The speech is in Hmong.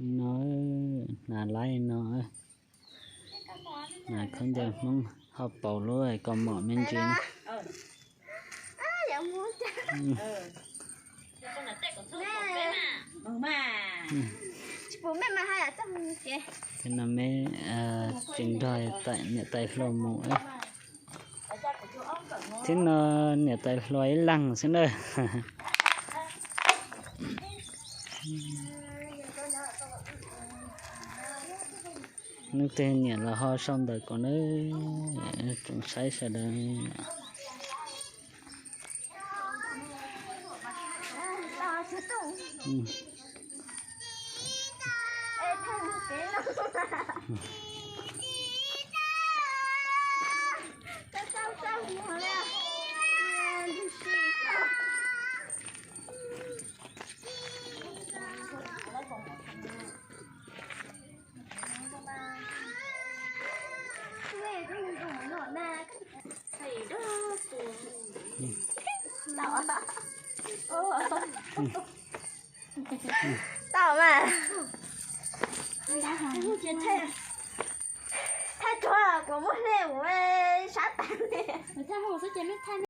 No, nas laib no, nas khaub ncaws Hmoob ho pauv lub kaus mom me ntsis no. Ces no me tsis nrog niam tais hluas mus. Thiab no niam tais hluas ib leeg xwb na. Leej twg nyiam los ho sau ntawv kuv na, tsoom saib sawv daws. Tau mas. Thaij tsuag kuv muab hle mus sab tas li.